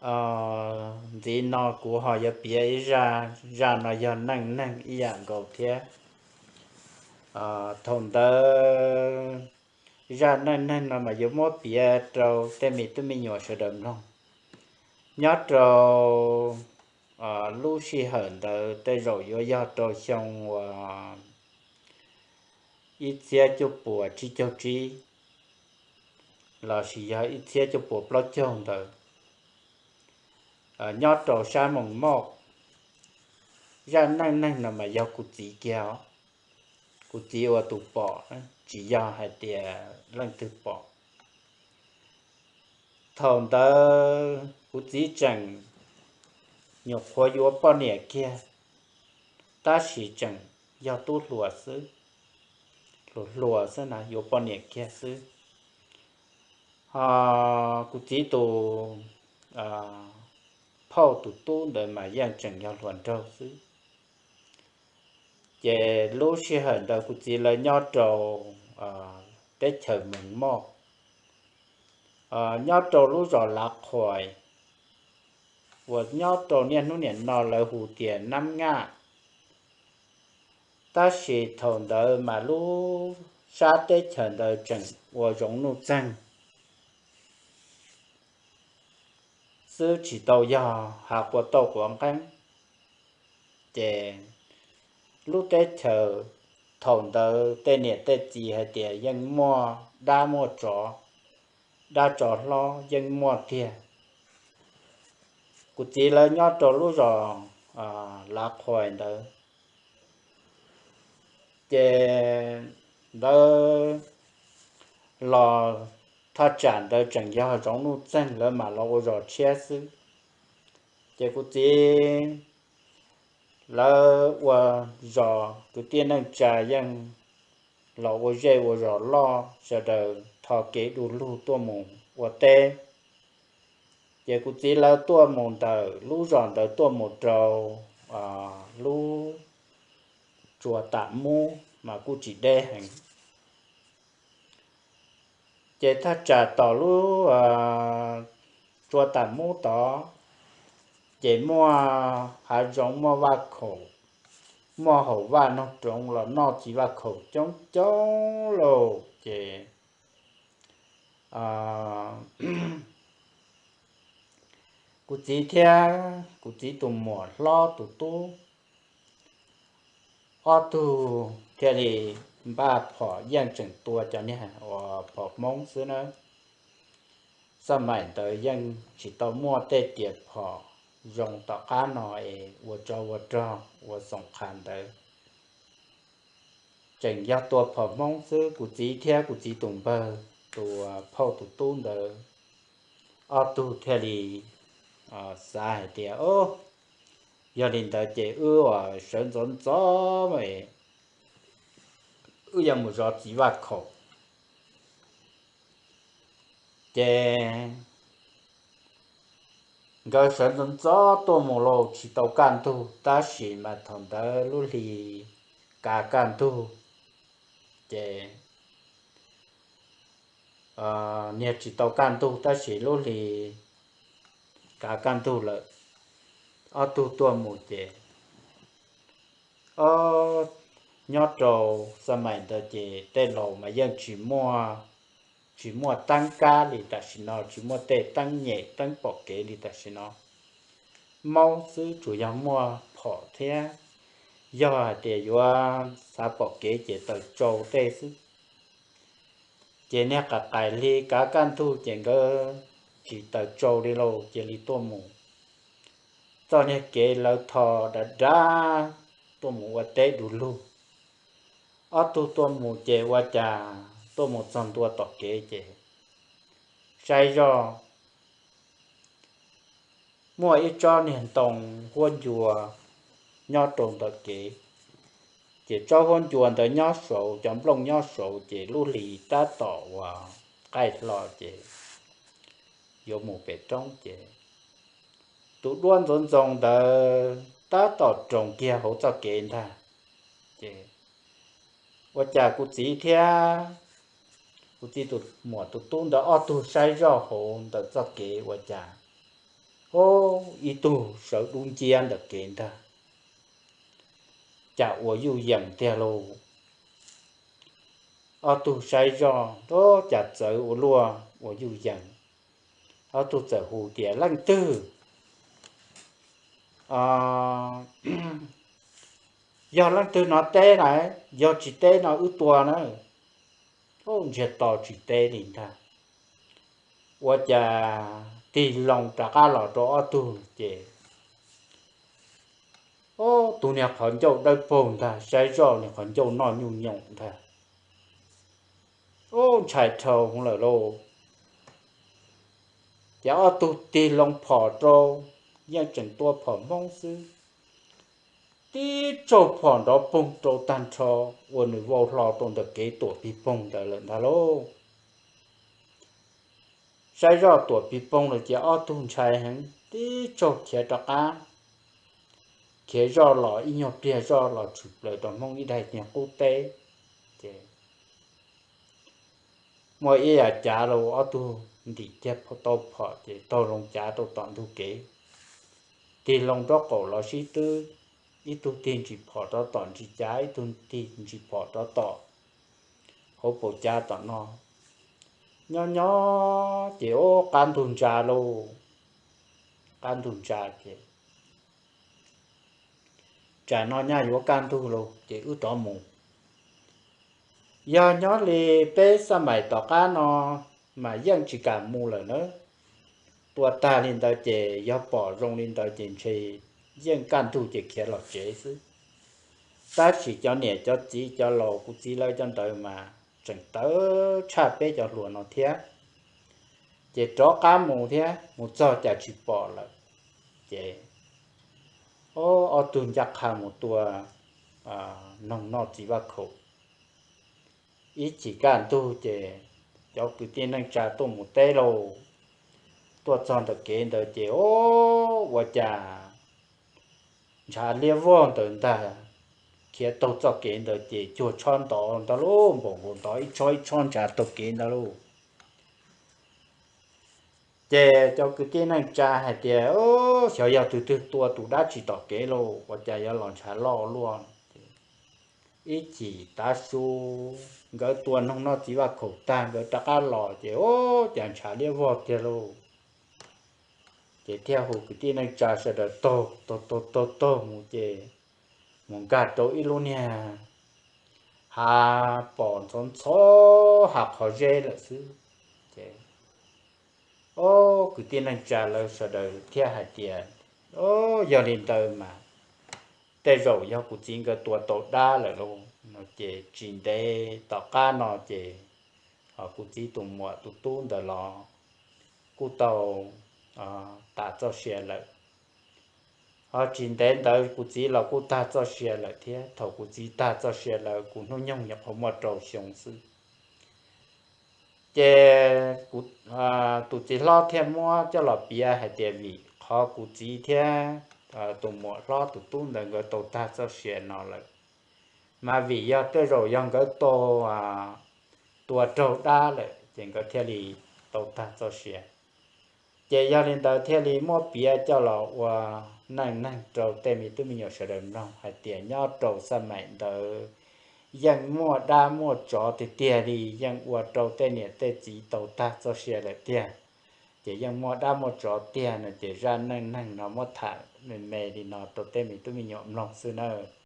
Ntxiv no kuv ho yuav piav ib zaj, zaj no yog neej neeg ib yam nkaus thiab. Thaum ntawd zaj neej neeg no mas yuav muab piav rau tej me tub me nyuam sawv daws mloog. Nyob rau lub sij hawm ntawd tej zaum yuav yog rau xyoo uas ib txhiab cuaj puas tsib caug tsib lossis yog ib txhiab cuaj puas plaub caug ntawd, nyob rau sab Moos Moj. Zaj neej neeg no mas yog kuv txiv kiag os, kuv txiv ua tus pom, tsis yog hais tias leej twg pom. Thaum ntawd kuv txiv tseem nyuam qhuav yuav poj niam kiag, tab sis tseem yog tub hluas xwb, hluas hluas xwb na, yuav poj niam kiag xwb. Ho kuv txiv tus phauj tus tub ntawd mas yeej tseem yog hluas nraug xwb. Ces lub sij hawm ntawd kuv txiv lawv nyob rau teb chaws Moos Moj, nyob rau lub zos Lav Qhuais, uas nyob rau niaj hnub niam no lawv hu tias Nab Ngaj. Tab sis thaum ntawd mas lub sab teb chaws ntawd tseem ua zoov nuj txeeg xwb, tsis tau yog hav quav tauj quav nqeeb. Ces lub teb chaws thaum ntawd tej niam tej txiv hais tias yeej muaj dab muaj tsov, dab tsov hlob yeej muaj tiag. Kuv txiv lawv nyob rau lub zos Lav Qhuais ntawd, ces ntawd los thaj tsam ntawd tseem yog zoov nuj txeeg, lawv mam los ua zos tshiab xwb. Ces kuv txiv lawv ua zos, kwv tij neej tsa yeej los ua zej ua zos loj, sawv daws tho kev du lug tuaj mus ua teb. Ces kuv txiv lawv tuaj mus ntawm lub zos ntawd tuaj mus rau lub tsua Tam Mub mas kuj tsis deb heev. Ces thaj tsam tom lub tsua Tam Mub tod, ces muaj hav zoov, muaj vaj khaum, muaj haum vaj noog roov los noj txiv vaj khaum coob coob lauj. Ces kuv txiv thiab kuv txiv tus muam hlob tus tub ob tug thiaj li npaj phom, yeej tseem tua cov niag uas phom Hmoob xwb na. Xab maim ntawd yeej tsis tau muaj tej riam phom zoo tom qab no es ua tsov ua rog ua xoom qha ntawd, tseem yog tua phom Hmoob xwb. Kuv txiv thiab kuv txiv tus npawg, tus phauj tus tub ntawd, ob tug thiaj li xav hais tias, o, yog li ntawd ces wb sawv ntxov ntxov es wb yuav mus zov txiv vaj khaum. Ces nkawd sawv ntxov ntxov tuaj mus los tsis tau kaj ntug, tab sis mas thaum ntawd lub hli kav kaj ntug. Ces niag tsis tau kaj ntug tab sis lub hli kav kaj ntug lawm, ob tug tuaj mus ces nyob rau xab maim ntawd ces tej laus mas yeej tsis muaj, tsis muaj teeb kab li tam sim no, tsis muaj tej teeb nyem teeb pom kev li tam sim no. Maub xwb, tsuas yog muaj phom thiab yog hais tias yuav xav pom kev ces taws tsau tej xwb. Ces niag qais qais hli kav kaj ntug ces nkawd tsis taws tsau li lauj, cia li tuaj mus. Txoj niag kev lawv tho dav dav tuaj mus ua teb du lug. Ob tug tuaj mus ces ua cas tuaj mus txog ntua tom kev ces saib zoj muaj ib tsob niag ntoo huab ncua nyob rau ntawm kev. Ces tsob huab ncua ntawd nyob saud, cov nplooj nyob saud, ces lub hli tab tom uas qaij hlo ces yuav mus pem roob ces tus duab ntxoov ntxoo ntawd tab tom roos kiag hauv txoj kev ntag. Ces ua cas kuv txiv thiab kuv txiv tus muam tus tub ntawd ob tug saib zoj hauv ntawm txoj kev ua cas Ub, ib tug sawv dub nciab ntawm kev ntag, cas ua yuj yees tiag lauj. Ob tug saib zoj, ub, cas txawv ua luaj ua yuj yees. Ob tug txawm hu tias, Leej twg? Yog leej twg no teb na, yog tsis teb no wb tua na. Ub, ntsiag to tsis teb li ntag. Ua cas tig loo rov qab los rau ob tug ces, ub, tus niag qhov ncauj dawb paug ntag, saib zoj niag qhov ncauj noj nyuj nyoos ntag. Ub, ntshai dhau lawm lauj. Ces ob tug tig loo phom rau, yeej tseem tua phom Hmoob xwb. Tib tsaug phom nrov poog rau tag nrho, ua nws vau hlo rau ntawm kev tuam pig poog ntawd lawm ntag lauj. Saib zoj tuam pig poog lawm ces ob tug ntshai heev, tib tsaug khiav rov qab, khiav zoj los ib nyuag pliag zoj los tshwm plaws rau Hmoob ib daim niag qub teb. Ces muaj ib yam cav los ob tug ntim kiag tau phom ces taug loo cav rau tom ntug kev, tig loo nraub qaum los sib twb, ib tug tig ntsis phom rov tom ntsis cav, ib tug tig ntsis phom rov tom hauv paus cav tom no. Nyob nyob ces ub, qab ntug ntsa lauj, qab ntug ntsa ces tsam no nyaj yuav kaj ntug lauj ces wb rov mus. Yog nyob li peb xaj maim tom qab no mas yeej tsis kam mus lawm na. Tua tag li ntawd ces yog pom zoo li ntawd ces ntshe yeej kaj ntug ces khiav los tsev xwb. Tab sis cov niam cov txiv cov laus kuv txiv lawv cov ntawd mas tseem tawv tshaj peb cov hluas no thiab. Ces rov qab mus thiab, mus txog cas tsis pom lawm. Ces ob tug ncaj qha mus tua noog noj txiv vaj khaum. Ib chim kaj ntug ces cov kwv tij neej tsa tuaj mus teb lauj. Tuaj txog ntawm kev ntawd ces ub, ua cas ntshav liab vog ntawd ntag, khiav taug txoj kev ntawd ces cuag tshob ntov ntag lauj, npaum nkaus ntov ib tshob ib tshob ntshav taug kev ntag lauj. Ces cov kwv tij neej tsa hais tias, Xyov yog tus twg tua tus dab tsi tom kev lauj, ua cas yuav los ntshav loj luaj. Ib chim tav su nkawd tua noog noj txiv vaj khaum tag nkawd rov qab los ces ub, cas ntshav liab vog tiag lauj. Ces thiaj hu kwv tij neej tsa sawv daws taug taug taug taug mus ces mus nkag rau ib lub niag hav pos ntxhov ntxhov hav qhov zeb lawm xwb. Ces ob kwv tij neej tsa lawv sawv daws thiaj hais tias, Yog li ntawd mas tej zaum yog kuv txiv nkawd tua tau dab lawm lauj. No ces tsis ntev tom qab no ces kuv txiv tus muam tus tub ntawd los kuj tau tas txoj sia lawm. Ho tsis ntev ntawd kuv txiv los kuj tag txoj sia lawm thiab. Thaum kuv txiv tag txoj sia lawm kuv hnub nyoog nyuam qhuav muaj rau xyoo xwb. Ces tus txiv hlob thiaj muab coj los piav hais tias vim qhov kuv txiv thiab tus muam hlob tus tub ntawd nkawd tau tag txoj sia no lawm, mas vim yog tej zaum yog nkawd tau tua raug dab lawm ces nkawd thiaj li tau tag txoj sia. Ces yog li ntawd thiaj li muab piav coj los ua neej neeg rau tej me tub me nyuam sawv daws mloog hais tias nyob rau xaj maim ntawd yeej muaj dab muaj tsov tiag tiag li, yeej ua rau tej niam tej txiv tau tag txoj sia lawm tiag. Ces yeej muaj dab muaj tsov tiag no ces zaj neej neeg no muab tham me me li no rau tej me tub me nyuam mloog xwb nawb.